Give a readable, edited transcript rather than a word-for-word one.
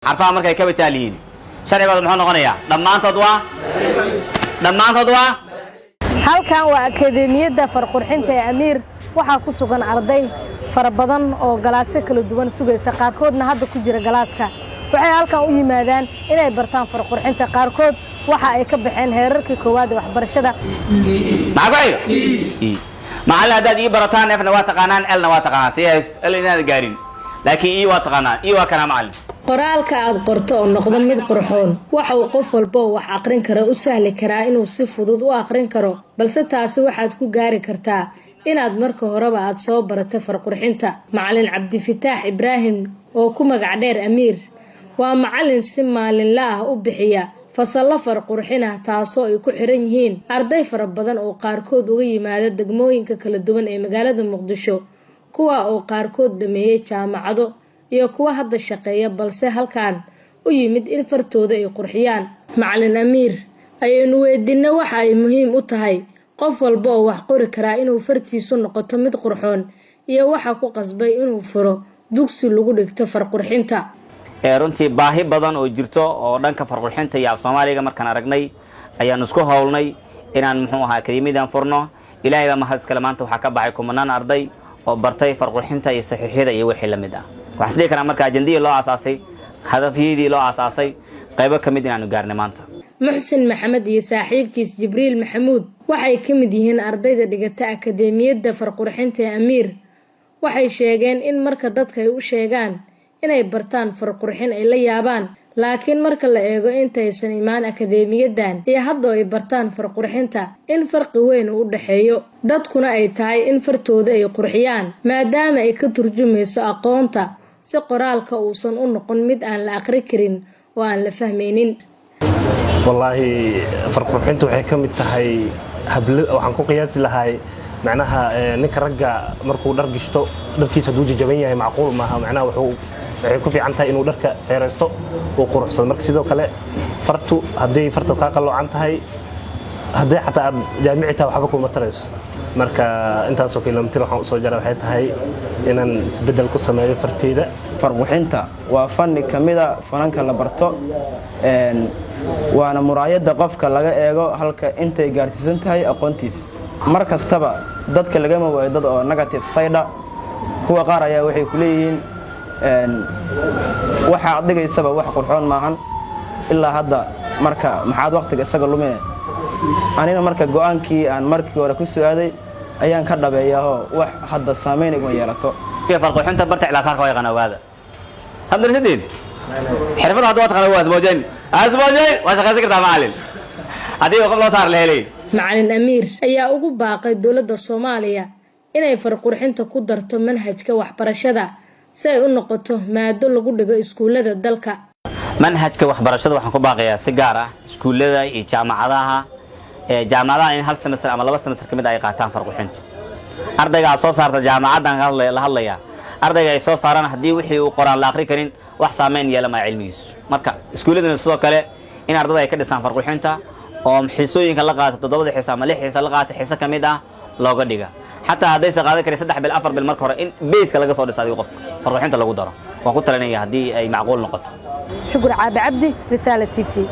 Xarfaha markay capital yihiin, sharcigooda muxuu noqonayaa? Dhammaantood waa Halkan waa akadeemiyadda farqurxinta ee Amiir. Waxaa ku sugan arday fara badan oo galaasyo kala duwan sugaysa, qaarkoodna hadda ku jira galaaska. Waxay halkan u yimaadaan inay bartaan farqurxinta. Qaarkood waxa ay ka baxeen heerarkii koowaad ee waxbarashada. Maxaa ku xiga? E. Macallin, haddaad ii barataan, Fna waa taqaanaan, Lna waa taqaanaan. Si L inaad gaarin, laakiin E waa taqaanaan. E waa kanaa, macallin. Qoraalka aad qorto oo noqdo mid qurxoon waxa uu qof walba oo wax aqrin kara u sahli karaa inuu si fudud u aqrin karo, balse taasi waxaad ku gaari kartaa inaad marka horeba aad soo barato farqurxinta. Macalin Cabdifataax Ibraahim, oo ku magac dheer Amiir, waa macalin si maalinla ah u bixiya fasallo farqurxin ah, taasoo ay ku xiran yihiin arday fara badan oo qaarkood uga yimaada degmooyinka kala duwan ee magaalada Muqdisho, kuwa oo qaarkood dhameeyey jaamacado iyo kuwa hadda shaqeeya, balse halkan u yimid in fartooda ay qurxiyaan. Macalin Amiir ayaynu weydiinay waxa ay muhiim u tahay qof walba oo wax qori karaa inuu fartiisu noqoto mid qurxoon, iyo waxa ku qasbay inuu furo dugsi lagu dhigto farqurxinta. Runtii baahi badan oo jirto oo dhanka farqurxinta iyo af Soomaaliga markaan aragnay, ayaan isku howlnay inaan, muxuu ahaa, akademiyadan furno. Ilaahay baa mahad iskale. Maanta waxaa ka baxay kumanaan arday oo bartay farqurxinta iyo saxiixyada iyo wixii la mid ah. Waxaan isdhihi karaa marka ajandihii loo aasaasay, hadafyadii loo aasaasay, qaybo ka mid inaanu gaarnay maanta. Muxsin Maxamed iyo saaxiibkiis Jibriil Maxamuud waxay ka mid yihiin ardayda dhigata akadeemiyadda farqurxinta ee Amiir. Waxay sheegeen in marka dadka ay u sheegaan inay bartaan farqurxin ay la yaabaan, laakiin marka la eego intaysan imaan akadeemiyadan iyo hadda ay bartaan farqurxinta, in farqi weyn uu u dhexeeyo, dadkuna ay tahay in fartooda ay qurxiyaan, maadaama ay ka turjumayso aqoonta, si qoraalka uusan u noqon mid aan la aqri karin oo aan la fahmaynin. Wallaahi, farqurxintu waxay ka mid tahay waxaan ku qiyaasi lahay, macnaha, ninka ragga markuu dhar gishto, dharkiisa hadduu jajaban yahay, macquul maaha. Macnaha, waxay ku fiican tahay inuu dharka feeraysto, uu quruxsado. Marka sidoo kale fartu, hadday fartu kaa qalloocan tahay, hadday xataa aad jaamici tahay, waxba kuma tarayso. Marka intaasoo kilomitir waxaan usoo jara waxay tahay inaan isbeddel ku sameeyo farteyda. Farqurxinta waa fanni ka mida fananka la barto, waana muraayadda qofka laga eego halka intay gaarsiisan tahay aqoontiisa. Mar kastaba dadka lagama waayo dad oo negative side. Kuwa qaar ayaa waxay ku leeyihiin, "Waxa aad dhigaysaba wax qurxoon maahan ilaa hadda, marka maxaad waqtiga isaga lumine?" Anina marka go'aankii aan markii hore ku soo aaday ayaan ka dhabeeyaahoo wax hadda saamayn iguma yeelato. Farqurxinta barta cilaasaarka waa yaqaan. Ogaada hamdarsadeed xirfada hadda waa taqaana. Waa asmoojayn, asmoojayn, waa shaqaysan kartaa, macalin, haddii qof loo saar la helay. Macalin Amiir ayaa ugu baaqay dowladda Soomaaliya inay farqurxinta ku darto manhajka waxbarashada, si ay u noqoto maado lagu dhigo iskuullada dalka. Manhajka waxbarashada waxaan ku baaqayaa, si gaar ah iskuullada iyo jaamacadaha, jaamacadaha, in hal semester ama 2 semester ka mid ay qaataan farqurxintu. Ardayga aad soo saarta jaamacaddan la hadlayaa, ardayga ay soo saaraan, haddii wixii uu qoraan la aqri karin, wax saameyn yeelamaya cilmigiisu. Marka iskuulladana sidoo kale in ardada ay ka dhisaan farqurxinta, oo xiisooyinka la qaato, toddobada xiisa ama lix xiisa la qaata, xiise ka mid ah looga dhiga. Xataa haddaysa qaadan karin 3 bil, 4 bil, marka hore in base-ka laga soo dhiso adiga qofka farqurxinta lagu daro, waan ku talinaya haddii ay macquul noqoto. Shukur Caabi Cabdi, Risaala TV.